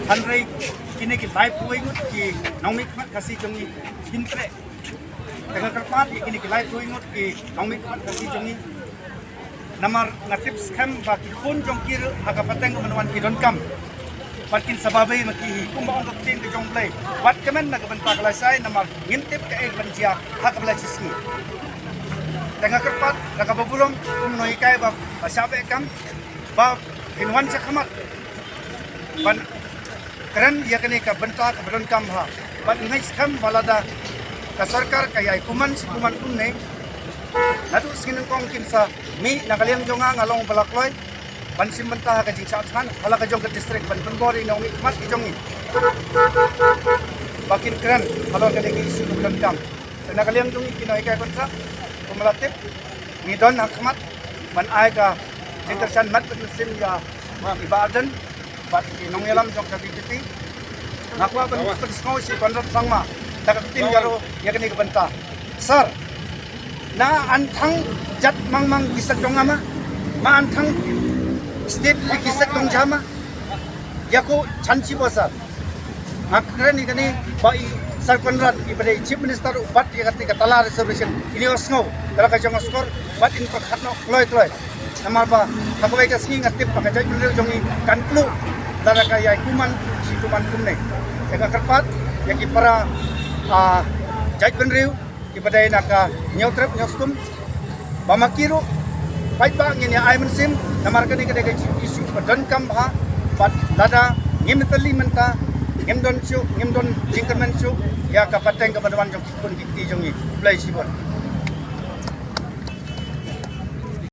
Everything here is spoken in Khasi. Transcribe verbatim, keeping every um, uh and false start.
Hynrei kine ki laiphew ngut ki nongmihkhmat Khasi jong ngi kin treh. Te nga kyrpad ïa kine ki laiphew ngut ki nongmihkhmat Khasi jong ngi. Namar nga tip skhem ba ki khun jong ki ruh ha ka pateng ka ban wan ki donkam. Bad kin sa babe ma ki hi kumba ong ka ktien ka jong U Blei. Wat kmen na ka bynta ka lashai namar ngim tip kaei ban jia ha ka ba la shisngi. Te nga kyrpad da kaba burom kum u nonghikai ba, ba shah beh kam ba kin wan sha khmat ban kren ïa kane ka bynta kaba donkam ha. Bad nga ngeit skhem ba lada ka sorkar ka ïai kumne shi kumne kumne, naduh sngi nyngkong kin sa mih na ka liang jong nga, nga long ba la kloi ban shim bynta ha ka jingshah thngan ha la ka jong ka district ban pynbor ïa u nongmihkhmat ki jong ngi ba kin kren halor kane ka issue kaba donkam. Te na ka liang jong ngi ki nonghikai kontrak kumba la tip ngi don ha khmat ban ai ka jingkyrshan mat bad mynsiem ïa i Bah Ardent bad ki nongïalam jong ka V P P. Nga kwah ban pynsngew shi Conrad Sangma da ka ktien Garo ïa kane ka bynta. Sir, na an thang jat mang mang ki sek dong ama, ma an thang state ki sek dong jama. Ïa ko chan chi ba sir. Nga kren ïa kane ba i Sir Conrad i ba dei Chief Minister u bat ïa kata ka tala reservation. Ini u sngew da la ka jong u skor bad in pyrkhat noh kloi kloi. Namar ba ha kawei ka sngi nga tip ba ka jaitbynriew jong ngi kan kloi lada ka ïai kumne shi kumne kumne. Te nga kyrpad ïa ki para, ah, jaitbynriew ki ba dei na ka Hynñiewtrep Hynñiewskum ba ma ki ruh paidbah ngin ïa ai mynsiem namar kane ka dei ka issue ba donkam bha. Bad lada ngim teli mynta ngim don shuh, ngim don jingkyrmen shuh ïa ka pateng ka ban wan jong ki khun ki kti jong ngi. Khublei shibun.